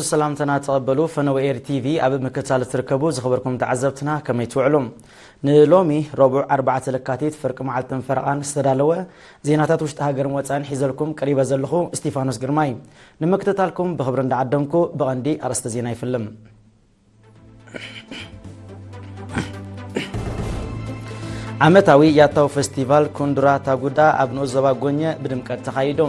ሰላምታና ተቐበሉ። ፈነወ ኤር ቲቪ ኣብ ምክትታል ትርከቡ ዝኸበርኩም ተዓዘብትና ከመይ ትውዕሉ? ንሎሚ ረቡዕ ኣርባዕተ ለካቲት ፍርቂ መዓልትን ፈረቓን ዝተዳለወ ዜናታት ውሽጢ ሃገርን ወፃእን ሒዘልኩም ቀሪበ ዘለኹ እስቲፋኖስ ግርማይ። ንምክትታልኩም ብኽብሪ እንዳዓደምኩ ብቐንዲ ኣርእስተ ዜና ይፍልም። ዓመታዊ ያታው ፈስቲቫል ኩንዱራ ታጉዳ ኣብ ንኡስ ዞባ ጎኘ ብድምቀት ተኻይዱ።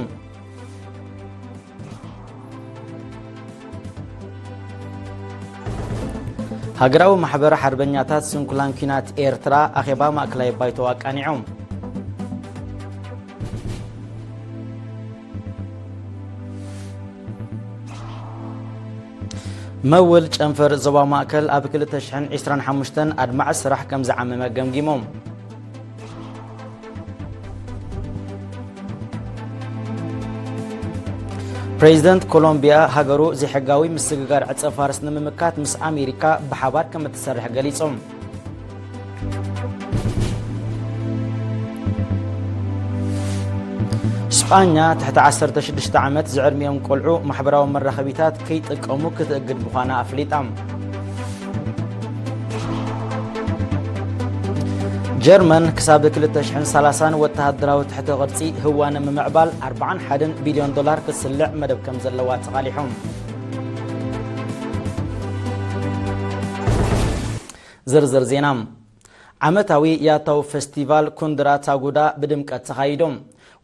ሃገራዊ ማሕበር ሓርበኛታት ስንኩላን ኲናት ኤርትራ ኣኼባ ማእከላይ ባይቶ ኣቃኒዑ። መውል ጨንፈር ዞባ ማእከል ኣብ ክልተ ሽሕን ዕስራን ሓሙሽተን ኣድማዒ ስራሕ ከም ዝዓመመ ገምጊሙ። ፕሬዚደንት ኮሎምቢያ ሃገሩ ዘይሕጋዊ ምስግጋር ዕጸ ፋርስ ንምምካት ምስ ኣሜሪካ ብሓባር ከም እትሰርሕ ገሊጹ። ስጳኛ ትሕቲ ዓሰርተ ሽዱሽተ ዓመት ዝዕድሚኦም ቆልዑ ማሕበራዊ መራኸቢታት ከይጥቀሙ ክትእግድ ምዃና ኣፍሊጣ። ጀርመን ክሳብ ክልተ ሽሕን ሰላሳን ወተሃደራዊ ትሕተ ቅርጺ ህዋ ንምምዕባል ኣርባዓን ሓደን ቢልዮን ዶላር ክትስልዕ መደብ ከም ዘለዋ ተቓሊሑ። ዝርዝር ዜና። ዓመታዊ ያታው ፈስቲቫል ኩንድራ ታጉዳ ብድምቀት ተኻይዱ።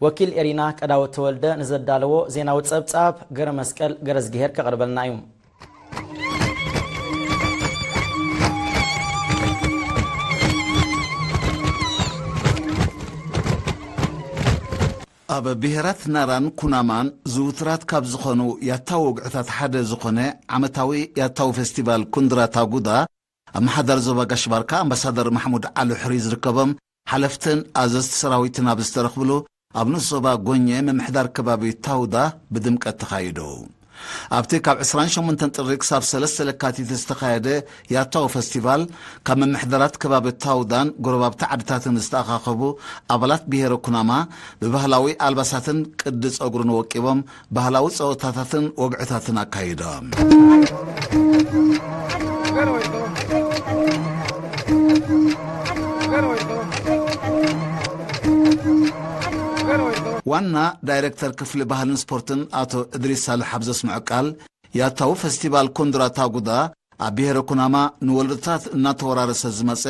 ወኪል ኤሪና ቀዳወት ተወልደ ንዘዳለዎ ዜናዊ ጸብጻብ ገረ መስቀል ገረዝግሄር ከቕርበልና እዩ። ኣብ ብሄራት ናራን ኩናማን ዝውትራት ካብ ዝኾኑ ያታዊ ወግዕታት ሓደ ዝኾነ ዓመታዊ ያታዊ ፈስቲቫል ኩንድራ ታጉዳ፣ ኣመሓዳሪ ዞባ ጋሽ ባርካ ኣምባሳደር ማሕሙድ ዓሊ ሕሩይ ዝርከቦም ሓለፍትን ኣዘዝቲ ሰራዊትን ኣብ ዝተረኽብሉ ኣብ ንኡስ ዞባ ጎኘ ምምሕዳር ከባቢ ታውዳ ብድምቀት ተኻይዱ። ኣብቲ ካብ ዕስራን ሸሞንተን ጥሪ ክሳብ ሰለስተ ለካቲት ዝተኻየደ ያታው ፈስቲቫል፣ ካብ ምምሕዳራት ከባቢ ታውዳን ጎረባብቲ ዓድታትን ዝተኣኻኸቡ ኣባላት ብሄረ ኩናማ ብባህላዊ ኣልባሳትን ቅዲ ጸጉርን ወቂቦም ባህላዊ ጸወታታትን ወግዕታትን ኣካይዶም። ዋና ዳይሬክተር ክፍሊ ባህልን ስፖርትን ኣቶ እድሪስ ሳልሕ ኣብ ዘስምዖ ቃል፣ ያታዊ ፈስቲቫል ኮንድራ ታጉዳ ኣብ ብሄረ ኩናማ ንወለዶታት እናተወራረሰ ዝመጸ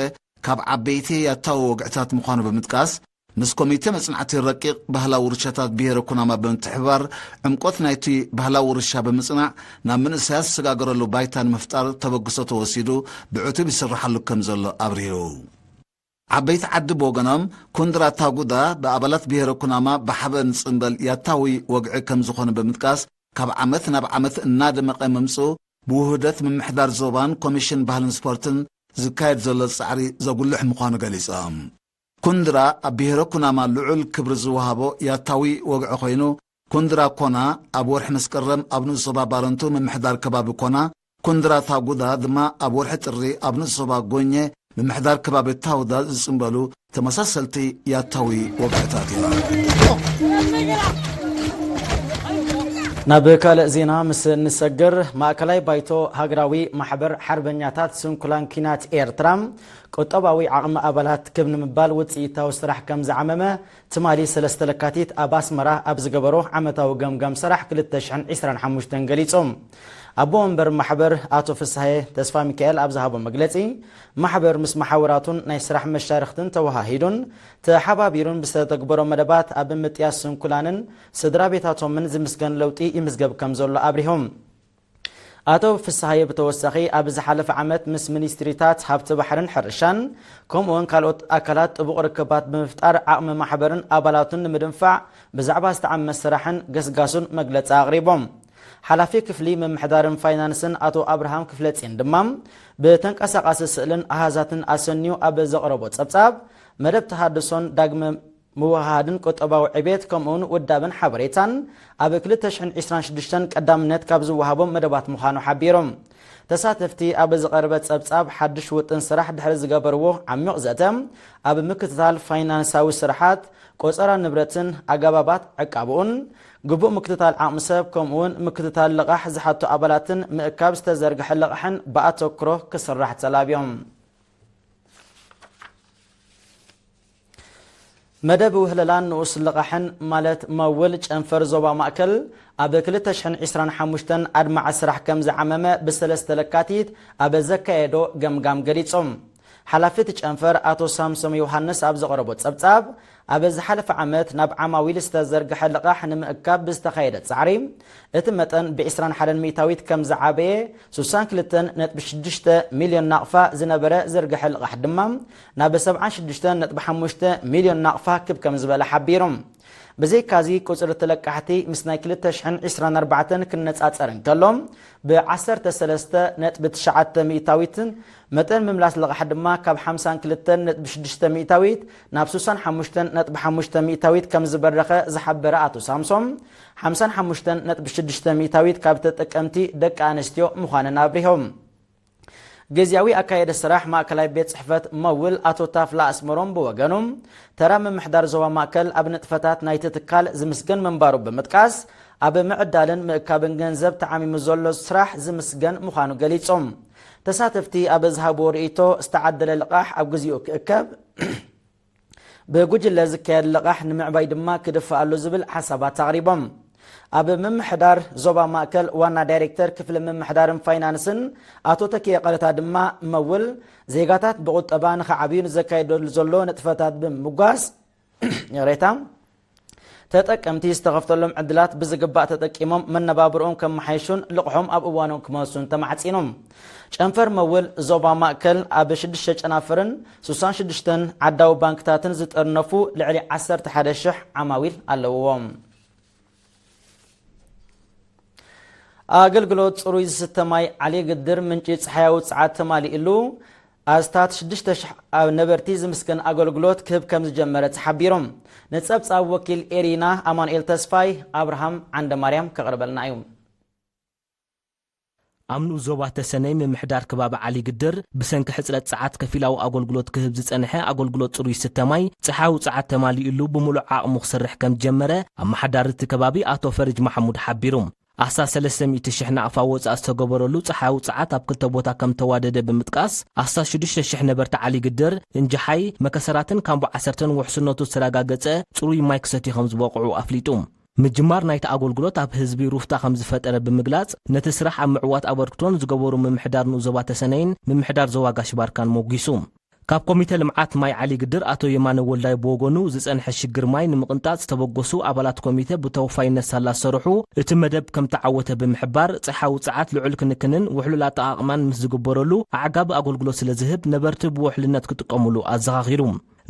ካብ ዓበይቲ ያታዊ ወግዕታት ምዃኑ ብምጥቃስ፣ ምስ ኮሚቴ መጽናዕቲ ረቂቕ ባህላዊ ውርሻታት ብሄረ ኩናማ ብምትሕብባር፣ ዕምቆት ናይቲ ባህላዊ ውርሻ ብምጽናዕ፣ ናብ መንእሰያት ዝሰጋገረሉ ባይታ ንምፍጣር ተበግሶ ተወሲዱ ብዕቱብ ይስርሓሉ ከም ዘሎ ኣብሪሁ። ዓበይቲ ዓዲ ብወገኖም፣ ኩንድራ ታጉዳ ብኣባላት ብሄረ ኩናማ ብሓበን ጽምበል ያታዊ ወግዒ ከም ዝኾነ ብምጥቃስ፣ ካብ ዓመት ናብ ዓመት እናደመቐ ምምጽኡ ብውህደት ምምሕዳር ዞባን ኮሚሽን ባህልን ስፖርትን ዝካየድ ዘሎ ጻዕሪ ዘጉልሕ ምዃኑ ገሊጾም። ኩንድራ ኣብ ብሄረ ኩናማ ልዑል ክብሪ ዝወሃቦ ያታዊ ወግዒ ኮይኑ፣ ኩንድራ ኮና ኣብ ወርሒ መስከረም ኣብ ንኡስ ዞባ ባረንቱ ምምሕዳር ከባቢ ኮና፣ ኩንድራ ታጉዳ ድማ ኣብ ወርሒ ጥሪ ኣብ ንኡስ ዞባ ጎኘ ምምሕዳር ከባቢ ታውዳ ዝጽምበሉ ተመሳሰልቲ ያታዊ ወግዕታት እዮም። ናብ ካልእ ዜና ምስ እንሰግር፣ ማእከላይ ባይቶ ሃገራዊ ማሕበር ሓርበኛታት ስንኩላን ኲናት ኤርትራ ቁጠባዊ ዓቕሚ ኣባላት ክብ ንምባል ውጽኢታዊ ስራሕ ከም ዝዓመመ ትማሊ ሰለስተ ለካቲት ኣብ ኣስመራ ኣብ ዝገበሮ ዓመታዊ ገምጋም ስራሕ ክልተ ሽሕን ዕስራን ሓሙሽተን ገሊጹ። ኣቦ ወንበር ማሕበር ኣቶ ፍስሃየ ተስፋ ሚካኤል ኣብ ዝሃቦ መግለጺ፣ ማሕበር ምስ መሓውራቱን ናይ ስራሕ መሻርኽትን ተወሃሂዱን ተሓባቢሩን ብዝተተግበሮ መደባት ኣብ ምጥያስ ስንኩላንን ስድራ ቤታቶምን ዝምስገን ለውጢ ይምዝገብ ከም ዘሎ ኣብሪሆም። ኣቶ ፍስሃየ ብተወሳኺ፣ ኣብ ዝሓለፈ ዓመት ምስ ሚኒስትሪታት ሃብቲ ባሕርን ሕርሻን ከምኡውን ካልኦት ኣካላት ጥቡቕ ርክባት ብምፍጣር ዓቕሚ ማሕበርን ኣባላቱን ንምድንፋዕ ብዛዕባ ዝተዓመ ስራሕን ገስጋሱን መግለጺ ኣቕሪቦም። ሓላፊ ክፍሊ ምምሕዳርን ፋይናንስን ኣቶ ኣብርሃም ክፍለጽዮን ድማ ብተንቀሳቓሲ ስእልን ኣሃዛትን ኣሰንዩ ኣብ ዘቕረቦ ጸብጻብ፣ መደብ ተሃድሶን ዳግመ ምውሃሃድን ቁጠባዊ ዕቤት ከምኡውን ውዳብን ሓበሬታን ኣብ ክልተ ሽሕን ዕስራን ሽዱሽተን ቀዳምነት ካብ ዝወሃቦም መደባት ምዃኑ ሓቢሮም። ተሳተፍቲ ኣብ ዝቐረበ ጸብጻብ ሓድሽ ውጥን ስራሕ ድሕሪ ዝገበርዎ ዓሚቕ ዘተ ኣብ ምክትታል ፋይናንሳዊ ስርሓት፣ ቆጸራ ንብረትን ኣገባባት ዕቃብኡን፣ ግቡእ ምክትታል ዓቕሚ ሰብ ከምኡውን ምክትታል ልቓሕ ዝሓቱ ኣባላትን ምእካብ ዝተዘርግሐ ልቓሕን ብኣተኩሮ ክስራሕ ተላብዮም። መደብ ውህለላን ንኡስ ልቓሕን ማለት መውል ጨንፈር ዞባ ማእከል ኣብ ክልተ ሽሕን ዕስራን ሓሙሽተን ኣድማዒ ስራሕ ከም ዝዓመመ ብሰለስተ ለካቲት ኣብ ዘካየዶ ገምጋም ገሊጾም። ሓላፊ እቲ ጨንፈር ኣቶ ሳምሶም ዮሃንስ ኣብ ዘቕረቦ ጸብጻብ፣ ኣብ ዝሓለፈ ዓመት ናብ ዓማዊል ዝተዘርግሐ ልቓሕ ንምእካብ ብዝተኻየደ ጻዕሪ፣ እቲ መጠን ብ ዕስራን ሓደን ሚእታዊት ከም ዝዓበየ፣ ስሳን ክልተን ነጥቢ ሽዱሽተ ሚልዮን ናቕፋ ዝነበረ ዝርግሐ ልቓሕ ድማ ናብ ሰብዓን ሽዱሽተን ነጥቢ ሓሙሽተ ሚልዮን ናቕፋ ክብ ከም ዝበለ ሓቢሩ። ብዘይካዚ፣ ቁጽሪ ተለቃሕቲ ምስ ናይ ክልተ ሽሕን ዕስራን ኣርባዕተን ክነጻጸር እንከሎ፣ ብ ዓሰርተ ሰለስተ ነጥቢ ትሽዓተ ሚእታዊትን መጠን ምምላስ ልቓሕ ድማ ካብ ሓምሳን ክልተን ነጥቢ ሽዱሽተ ሚእታዊት ናብ ስሳን ሓሙሽተን ነጥቢ ሓሙሽተ ሚእታዊት ከም ዝበረኸ ዝሓበረ ኣቶ ሳምሶም፣ ሓምሳን ሓሙሽተን ነጥቢ ሽዱሽተ ሚእታዊት ካብ ተጠቀምቲ ደቂ ኣንስትዮ ምዃነን ኣብሪሆም። ግዝያዊ ኣካየዲ ስራሕ ማእከላይ ቤት ጽሕፈት መውል ኣቶ ታፍላ ኣስመሮም ብወገኑ፣ ተራ ምምሕዳር ዞባ ማእከል ኣብ ንጥፈታት ናይቲ ትካል ዝምስገን ምንባሩ ብምጥቃስ፣ ኣብ ምዕዳልን ምእካብን ገንዘብ ተዓሚሙ ዘሎ ስራሕ ዝምስገን ምዃኑ ገሊጾም። ተሳተፍቲ ኣብ ዝሃብዎ ርእይቶ፣ ዝተዓደለ ልቓሕ ኣብ ግዜኡ ክእከብ፣ ብጉጅለ ዝካየድ ልቓሕ ንምዕባይ ድማ ክድፋእ ኣሎ ዝብል ሓሳባት ኣቕሪቦም። ኣብ ምምሕዳር ዞባ ማእከል ዋና ዳይሬክተር ክፍሊ ምምሕዳርን ፋይናንስን ኣቶ ተኪኤ ቀለታ ድማ መውል ዜጋታት ብቁጠባ ንኽዓብዩ ንዘካየደሉ ዘሎ ንጥፈታት ብምምጓስ፣ ይቕሬታ፣ ተጠቀምቲ ዝተኸፍተሎም ዕድላት ብዝግባእ ተጠቂሞም መነባብርኦም ከመሓይሹን ልቕሖም ኣብ እዋኖም ክመልሱን ተማሕጺኖም። ጨንፈር መውል ዞባ ማእከል ኣብ ሽዱሽተ ጨናፍርን ስሳን ሽዱሽተን ዓዳዊ ባንክታትን ዝጥርነፉ ልዕሊ ዓሰርተ ሓደ ሽሕ ዓማዊል ኣለውዎ። ኣገልግሎት ጽሩይ ዝስተ ማይ ዓሊ ግድር ምንጪ ጸሓያዊ ጸዓት ተማሊእሉ፣ ኣስታት ሽዱሽተ ሽሕ ኣብ ነበርቲ ዝምስገን ኣገልግሎት ክህብ ከም ዝጀመረ ተሓቢሮም። ንጸብጻብ ወኪል ኤሪና ኣማኑኤል ተስፋይ፣ ኣብርሃም ዓንደማርያም ከቕርበልና እዩ። ኣብ ንኡስ ዞባ ተሰነይ ምምሕዳር ከባቢ ዓሊ ግድር ብሰንኪ ሕጽረት ጸዓት ከፊላዊ ኣገልግሎት ክህብ ዝጸንሐ ኣገልግሎት ጽሩይ ዝስተ ማይ ጸሓያዊ ጸዓት ተማሊኡሉ ብምሉእ ዓቕሙ ክሰርሕ ከም ዝጀመረ ኣመሓዳሪ እቲ ከባቢ ኣቶ ፈርጅ ማሕሙድ ሓቢሩ። ኣስታት ሰለስተ ሚእቲ ሽሕ ናቕፋ ወጻእ ዝተገበረሉ ጸሓያዊ ጸዓት ኣብ ክልተ ቦታ ከም ተዋደደ ብምጥቃስ፣ ኣስታት ሽዱሽተ ሽሕ ነበርቲ ዓሊ ግድር፣ እንጀሓይ፣ መከሰራትን ካምቦ ዓሰርተን ውሕስነቱ ዝተረጋገጸ ጽሩይ ማይ ክሰትዩ ከም ዝበቕዑ ኣፍሊጡ። ምጅማር ናይቲ ኣገልግሎት ኣብ ህዝቢ ሩፍታ ከም ዝፈጠረ ብምግላጽ፣ ነቲ ስራሕ ኣብ ምዕዋት ኣበርክቶን ዝገበሩ ምምሕዳር ንኡስ ዞባ ተሰነይን ምምሕዳር ዞባ ጋሽ ባርካን ሞጒሱ። ካብ ኮሚተ ልምዓት ማይ ዓሊ ግድር ኣቶ የማነ ወልዳይ ብወገኑ፣ ዝጸንሐ ሽግር ማይ ንምቕንጣጽ ዝተበገሱ ኣባላት ኮሚተ ብተወፋይነት ሳላ ዝሰርሑ፣ እቲ መደብ ከም ተዓወተ ብምሕባር፣ ጸሓያዊ ጸዓት ልዑል ክንክንን ውሕሉል ኣጠቓቕማን ምስ ዝግበረሉ ኣዕጋቢ ኣገልግሎት ስለ ዝህብ፣ ነበርቲ ብውሕልነት ክጥቀሙሉ ኣዘኻኺሩ።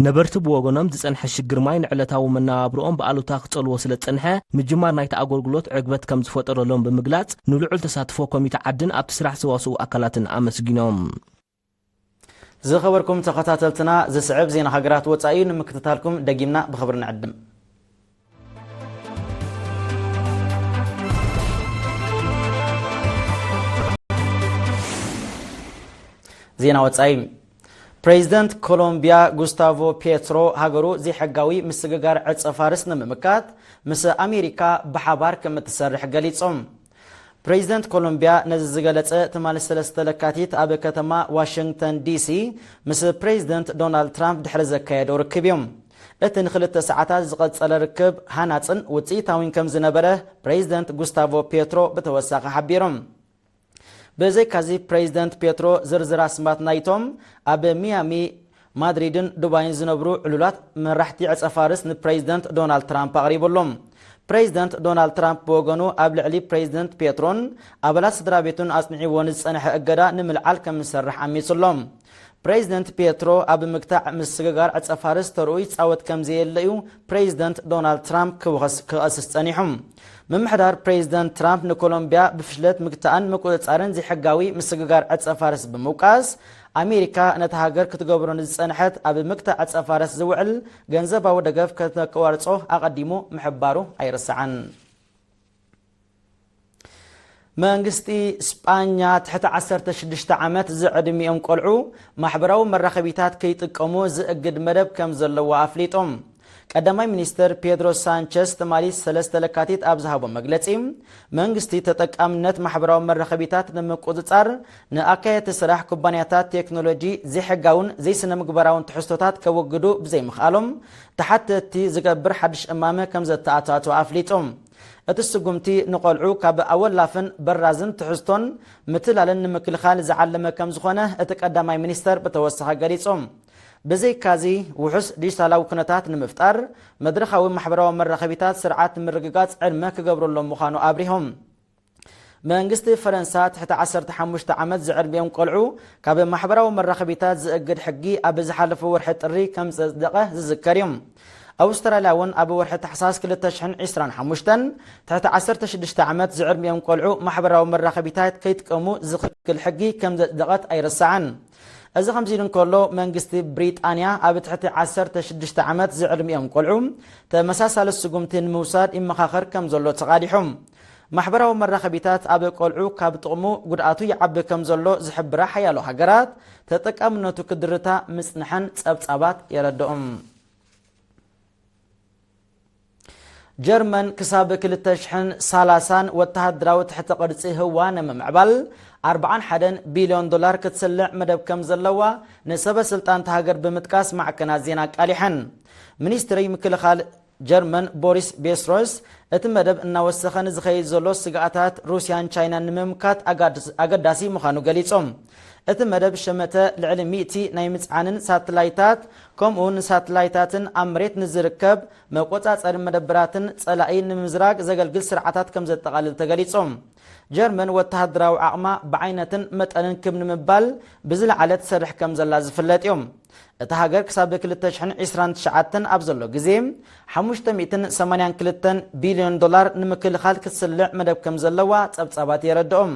ነበርቲ ብወገኖም፣ ዝጸንሐ ሽግር ማይ ንዕለታዊ መነባብሮኦም ብኣሉታ ክጸልዎ ስለ ዝጸንሐ፣ ምጅማር ናይቲ ኣገልግሎት ዕግበት ከም ዝፈጠረሎም ብምግላጽ፣ ንልዑል ተሳትፎ ኮሚተ ዓድን ኣብቲ ስራሕ ዝተዋስኡ ኣካላትን ኣመስጊኖም። ዝኸበርኩም ተኸታተልትና፣ ዝስዕብ ዜና ሃገራት ወጻኢ እዩ። ንምክትታልኩም ደጊምና ብኽብሪ ንዕድም። ዜና ወጻኢ። ፕሬዚደንት ኮሎምቢያ ጉስታቮ ፔትሮ፣ ሃገሩ ዘይሕጋዊ ምስግጋር ዕጸ ፋርስ ንምምካት ምስ ኣሜሪካ ብሓባር ከም እትሰርሕ ገሊጾም። ፕሬዚደንት ኮሎምቢያ ነዚ ዝገለጸ ትማሊ ሰለስተ ለካቲት ኣብ ከተማ ዋሽንግተን ዲሲ ምስ ፕሬዚደንት ዶናልድ ትራምፕ ድሕሪ ዘካየዶ ርክብ እዮም። እቲ ንክልተ ሰዓታት ዝቐጸለ ርክብ ሃናጽን ውጽኢታዊን ከም ዝነበረ ፕሬዚደንት ጉስታቮ ፔትሮ ብተወሳኺ ሓቢሮም። ብዘይካዚ ፕሬዚደንት ፔትሮ ዝርዝር ኣስማት ናይቶም ኣብ ሚያሚ፣ ማድሪድን ዱባይን ዝነብሩ ዕሉላት መራሕቲ ዕጸ ፋርስ ንፕሬዚደንት ዶናልድ ትራምፕ ኣቕሪቡ ኣሎ። ፕሬዚደንት ዶናልድ ትራምፕ ብወገኑ ኣብ ልዕሊ ፕሬዚደንት ፔትሮን ኣባላት ስድራ ቤቱን ኣጽኒዕዎ ንዝጸንሐ እገዳ ንምልዓል ከም ዝሰርሕ ኣሚሱ ኣሎ። ፕሬዚደንት ፔትሮ ኣብ ምግታዕ ምስግጋር ዕጸ ፋርስ ተርኡ ይጻወት ከም ዘየለ እዩ ፕሬዚደንት ዶናልድ ትራምፕ ክወኸስ-፣ ክኸስስ ጸኒሑ። ምምሕዳር ፕሬዚደንት ትራምፕ ንኮሎምቢያ ብፍሽለት ምግታእን ምቁጽጻርን ዘይሕጋዊ ምስግጋር ዕጸ ፋርስ ብምውቃስ፣ ኣሜሪካ ነታ ሃገር ክትገብሮ ንዝጸንሐት ኣብ ምግታእ ዕጸ ፋርስ ዝውዕል ገንዘባዊ ደገፍ ከተቋርጾ ኣቐዲሙ ምሕባሩ ኣይርሳዕን። መንግስቲ ስጳኛ ትሕቲ ዓሰርተ ሽዱሽተ ዓመት ዝዕድሚኦም ቆልዑ ማሕበራዊ መራኸቢታት ከይጥቀሙ ዝእግድ መደብ ከም ዘለዎ ኣፍሊጦም። ቀዳማይ ሚኒስትር ፔድሮ ሳንቸስ ትማሊ ሰለስተ ለካቲት ኣብ ዝሃቦ መግለጺ፣ መንግስቲ ተጠቃምነት ማሕበራዊ መራኸቢታት ንምቁጽጻር ንኣካየድቲ ስራሕ ኩባንያታት ቴክኖሎጂ ዘይሕጋውን ዘይስነ ምግባራውን ትሕዝቶታት ከወግዱ ብዘይምኽኣሎም ተሓተትቲ ዝገብር ሓድሽ እማመ ከም ዘተኣታቶ ኣፍሊጡ። እቲ ስጉምቲ ንቆልዑ ካብ ኣወላፍን በራዝን ትሕዝቶን ምትላልን ንምክልኻል ዝዓለመ ከም ዝኾነ እቲ ቀዳማይ ሚኒስተር ብተወሳኺ ገሊጹ። ብዘይካዚ፣ ውሑስ ዲጂታላዊ ኩነታት ንምፍጣር፣ መድረኻዊ ማሕበራዊ መራኸቢታት ስርዓት ንምርግጋጽ ዕድመ ክገብረሎም ምዃኑ ኣብሪሆም። መንግስቲ ፈረንሳ ትሕቲ ዓሰርተ ሓሙሽተ ዓመት ዝዕድሚኦም ቆልዑ ካብ ማሕበራዊ መራኸቢታት ዝእግድ ሕጊ ኣብ ዝሓለፈ ወርሒ ጥሪ ከም ዘጽደቐ ዝዝከር እዩ። ኣውስትራልያ እውን ኣብ ወርሒ ታሕሳስ ክልተ ሽሕን ዕስራን ሓሙሽተን ትሕቲ ዓሰርተ ሽዱሽተ ዓመት ዝዕድሚኦም ቆልዑ ማሕበራዊ መራኸቢታት ከይጥቀሙ ዝኽልክል ሕጊ ከም ዘጽደቐት ኣይርሳዕን። እዚ ከምዚ ኢሉ እንከሎ፣ መንግስቲ ብሪጣንያ ኣብ ትሕቲ ዓሰርተ ሽዱሽተ ዓመት ዝዕድሚኦም ቆልዑ ተመሳሳሊ ስጉምቲ ንምውሳድ ይመኻኸር ከም ዘሎ ተቓሊሑ። ማሕበራዊ መራኸቢታት ኣብ ቆልዑ ካብ ጥቕሙ ጉድኣቱ ይዓቢ ከም ዘሎ ዝሕብራ ሓያሎ ሃገራት፣ ተጠቃምነቱ ክድርታ ምጽንሐን ጸብጻባት የረድኦም። ጀርመን ክሳብ ክልተ ሽሕን ሰላሳን ወተሃደራዊ ትሕተ ቅርጺ ህዋ ንምምዕባል ኣርብዓን ሓደን ቢልዮን ዶላር ክትስልዕ መደብ ከም ዘለዋ ንሰበ ስልጣን እታ ሃገር ብምጥቃስ ማዕከናት ዜና ኣቃሊሐን። ሚኒስትሪ ምክልኻል ጀርመን ቦሪስ ቤስሮስ፣ እቲ መደብ እናወሰኸ ንዝኸይድ ዘሎ ስግኣታት ሩስያን ቻይናን ንምምካት ኣጋድስ-፣ ኣገዳሲ ምዃኑ ገሊጾም። እቲ መደብ ሸመተ ልዕሊ ሚእቲ ናይ ምጽዓንን ሳተላይታት፣ ከምኡ ንሳተላይታትን ኣብ መሬት ንዝርከብ መቆጻጸሪ መደብራትን ጸላኢ ንምዝራግ ዘገልግል ስርዓታት ከም ዘጠቓልል ተገሊጾም። ጀርመን ወተሃደራዊ ዓቕማ ብዓይነትን መጠንን ክብ ንምባል ብዝለዓለ ትሰርሕ ከም ዘላ ዝፍለጥ እዩ። እታ ሃገር ክሳብ ክልተ ሽሕን ዕስራን ትሽዓተን ኣብ ዘሎ ግዜ ሓሙሽተ ሚእትን ሰማንያን ክልተን ቢልዮን ዶላር ንምክልኻል ክትስልዕ መደብ ከም ዘለዋ ጸብጻባት የረድኦም።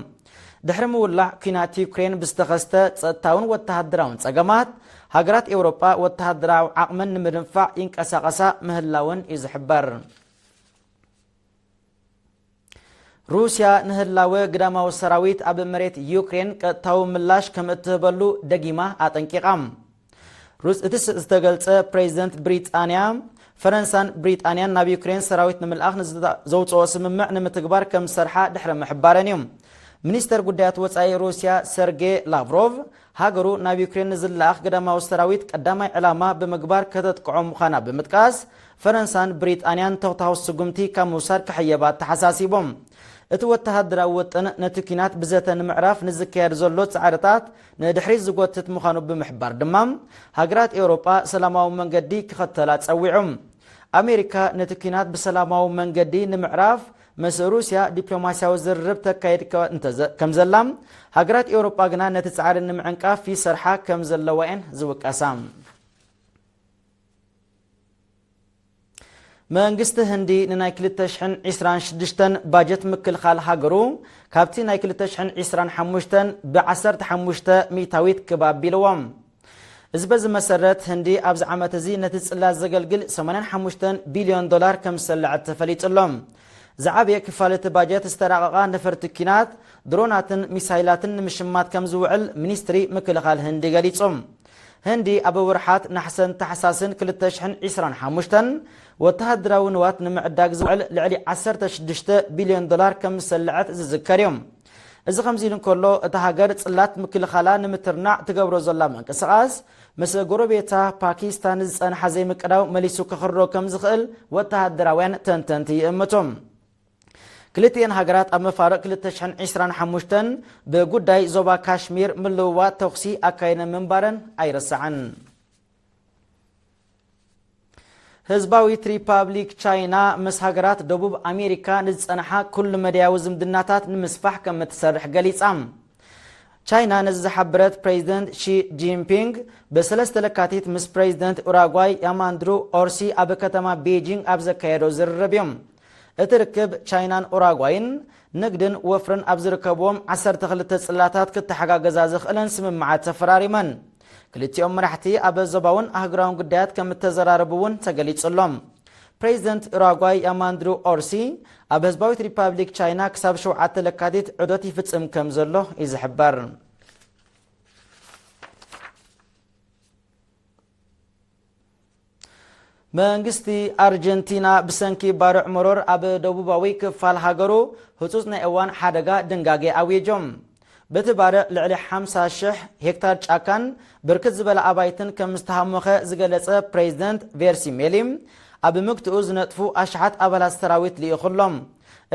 ድሕሪ ምውላዕ ኲናት ዩክሬን ብዝተኸስተ ጸጥታውን ወተሃደራውን ጸገማት፣ ሃገራት ኤውሮጳ ወተሃደራዊ ዓቕመን ንምድንፋዕ ይንቀሳቐሳ ምህላወን እዩ ዝሕበር። ሩስያ ንህላወ ግዳማዊ ሰራዊት ኣብ መሬት ዩክሬን ቀጥታዊ ምላሽ ከም እትህበሉ ደጊማ ኣጠንቂቓ። ሩስ-፣ እቲ ስ-፣ ዝተገልጸ ፕሬዚደንት ብሪጣንያ፣ ፈረንሳን ብሪጣንያን ናብ ዩክሬን ሰራዊት ንምልኣኽ ንዝተ-፣ ዘውጽኦ ስምምዕ ንምትግባር ከም ዝሰርሓ ድሕሪ ምሕባረን እዩ። ሚኒስተር ጉዳያት ወጻኢ ሩስያ ሰርጌ ላቭሮቭ፣ ሃገሩ ናብ ዩክሬን ንዝለኣኽ ግዳማዊ ሰራዊት ቀዳማይ ዕላማ ብምግባር ከተጥቅዖ ምዃና ብምጥቃስ፣ ፈረንሳን ብሪጣንያን ተኹታኹስ ስጉምቲ ካብ ምውሳድ ክሕየባ ተሓሳሲቦም። እቲ ወተሃደራዊ ውጥን ነቲ ኲናት ብዘተ ንምዕራፍ ንዝካየድ ዘሎ ጻዕርታት ንድሕሪት ዝጎትት ምዃኑ ብምሕባር ድማ፣ ሃገራት ኤውሮጳ ሰላማዊ መንገዲ ክኸተላ ጸዊዑ። ኣሜሪካ ነቲ ኲናት ብሰላማዊ መንገዲ ንምዕራፍ ምስ ሩስያ ዲፕሎማስያዊ ዝርርብ ተካይድ ከ-፣ እንተዘ-፣ ከም ዘላ፣ ሃገራት ኤውሮጳ ግና ነቲ ጻዕሪ ንምዕንቃፍ ይሰርሓ ከም ዘለዋ እየን ዝውቀሳ። መንግስቲ ህንዲ ንናይ ክልተ ሽሕን ዕስራን ሽዱሽተን ባጀት ምክልኻል ሃገሩ ካብቲ ናይ ክልተ ሽሕን ዕስራን ሓሙሽተን ብዓሰርተ ሓሙሽተ ሚእታዊት ክብ ኣቢልዎ። እዚ በዚ መሰረት፣ ህንዲ ኣብዚ ዓመት እዚ ነቲ ጽላት ዘገልግል ሰማንያን ሓሙሽተን ቢልዮን ዶላር ከም ዝሰለዐት ተፈሊጡ ኣሎ። ዝዓበየ ክፋል እቲ ባጀት ዝተራቐቓ ነፈርቲ ኲናት፣ ድሮናትን ሚሳይላትን ንምሽማት ከም ዝውዕል ሚኒስትሪ ምክልኻል ህንዲ ገሊጹ። ህንዲ ኣብ ወርሓት ናሕሰን ታሕሳስን ክልተ ሽሕን ዕስራን ሓሙሽተን ወተሃደራዊ ንዋት ንምዕዳግ ዝውዕል ልዕሊ ዓሰርተ ሽዱሽተ ቢልዮን ዶላር ከም ዝሰለዐት ዝዝከር እዩ። እዚ ከምዚ ኢሉ እንከሎ፣ እታ ሃገር ጽላት ምክልኻላ ንምትርናዕ ትገብሮ ዘላ ምንቅስቓስ፣ ምስ ጎረቤታ ፓኪስታን ዝጸንሓ ዘይምቅዳው መሊሱ ከኽርሮ ከም ዝኽእል ወተሃደራውያን ተንተንቲ ይእምቱ። ክልቲኤን ሃገራት ኣብ መፋርቕ ክልተ ሽሕን ዕስራን ሓሙሽተን ብጉዳይ ዞባ ካሽሚር ምልውዋጥ ተኹሲ ኣካይደን ምንባረን ኣይርሳዕን። ህዝባዊት ሪፓብሊክ ቻይና ምስ ሃገራት ደቡብ ኣሜሪካ ንዝጸንሓ ኩሉ መዳያዊ ዝምድናታት ንምስፋሕ ከም እትሰርሕ ገሊጻ። ቻይና ነዚ ዝሓበረት ፕሬዚደንት ሺ ጂንፒንግ ብሰለስተ ለካቲት ምስ ፕሬዚደንት ኡራጓይ ያማንድሩ ኦርሲ ኣብ ከተማ ቤጂንግ ኣብ ዘካየዶ ዝርርብ እዩ። እቲ ርክብ ቻይናን ኡራጓይን ንግድን ወፍርን ኣብ ዝርከብዎም ዓሰርተ ክልተ ጽላታት ክተሓጋገዛ ዝኽእለን ስምምዓት ተፈራሪመን። ክልቲኦም መራሕቲ ኣብ ዞባውን ኣህጉራውን ጉዳያት ከም እተዘራረቡ እውን ተገሊጹ ኣሎ። ፕሬዚደንት ኡራጓይ ያማንድሩ ኦርሲ ኣብ ህዝባዊት ሪፓብሊክ ቻይና ክሳብ ሸውዓተ ለካቲት ዑደት ይፍጽም ከም ዘሎ እዩ ዝሕበር። መንግስቲ ኣርጀንቲና ብሰንኪ ባርዕ መሮር ኣብ ደቡባዊ ክፋል ሃገሩ ህጹጽ ናይ እዋን ሓደጋ ድንጋጌ ኣዊጆም። በቲ ባርዕ ልዕሊ ሓምሳ ሽሕ ሄክታር ጫካን ብርክት ዝበለ ኣባይትን ከም ዝተሃሞኸ ዝገለጸ ፕሬዚደንት ቬርሲ ሜሊ፣ ኣብ ምግትኡ ዝነጥፉ ኣሽሓት ኣባላት ሰራዊት ልኢኹሎም።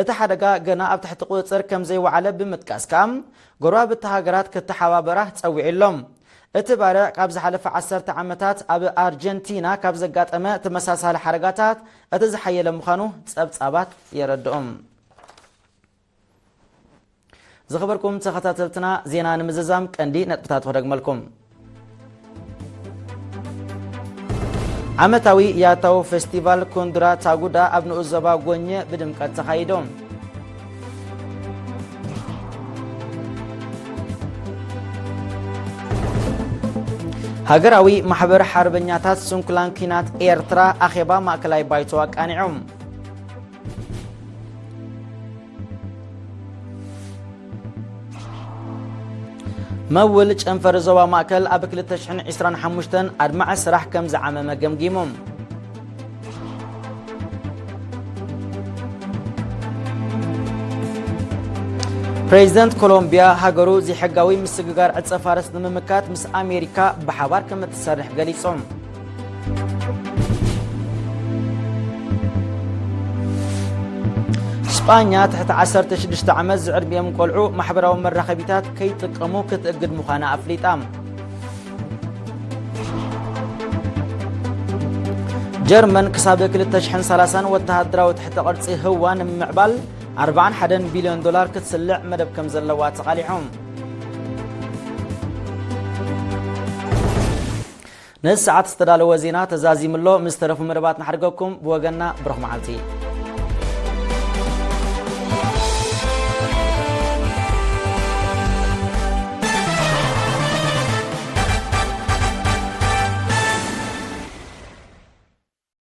እቲ ሓደጋ ገና ኣብ ትሕቲ ቁጽጽር ከም ዘይወዓለ ብምጥቃስ ከኣ፣ ጎረባብቲ ሃገራት ክተሓባበራ ጸዊዑ ኣሎ። እቲ ባርዕ ካብ ዝሓለፈ ዓሰርተ ዓመታት ኣብ ኣርጀንቲና ካብ ዘጋጠመ ተመሳሳሊ ሓደጋታት እቲ ዝሓየለ ምዃኑ ጸብጻባት የረድኡ። ዝኸበርኩም ተኸታተልትና፣ ዜና ንምዝዛም ቀንዲ ነጥብታት ክደግመልኩም። ዓመታዊ ያታው ፌስቲቫል ኩንድራ ታጉዳ ኣብ ንኡስ ዞባ ጎኘ ብድምቀት ተኻይዱ። ሃገራዊ ማሕበር ሓርበኛታት ስንኩላን ኲናት ኤርትራ ኣኼባ ማእከላይ ባይቶ ኣቃኒዖም። መውል ጨንፈር ዞባ ማእከል ኣብ ክልተ ሽሕን ዕስራን ሓሙሽተን ኣድማዒ ስራሕ ከም ዝዓመመ ገምጊሙ። ፕሬዚደንት ኮሎምቢያ ሃገሩ ዘይሕጋዊ ምስግጋር ዕጸ ፋርስ ንምምካት ምስ ኣሜሪካ ብሓባር ከም እትሰርሕ ገሊጹ። ስጳኛ ትሕቲ ዓሰርተ ሽዱሽተ ዓመት ዝዕድሚኦም ቆልዑ ማሕበራዊ መራኸቢታት ከይጥቀሙ ክትእግድ ምዃና ኣፍሊጣ። ጀርመን ክሳብ ክልተ ሽሕን ሰላሳን ወተሃደራዊ ትሕተ ቅርጺ ህዋ ንምምዕባል ኣርባዓን ሓደን ቢልዮን ዶላር ክትስልዕ መደብ ከም ዘለዋ ተቓሊዖም። ነዚ ሰዓት ዝተዳለወ ዜና ተዛዚሙ ኣሎ። ምስ ተረፉ መደባት ንሓድገኩም። ብወገንና ብሩኽ መዓልቲ።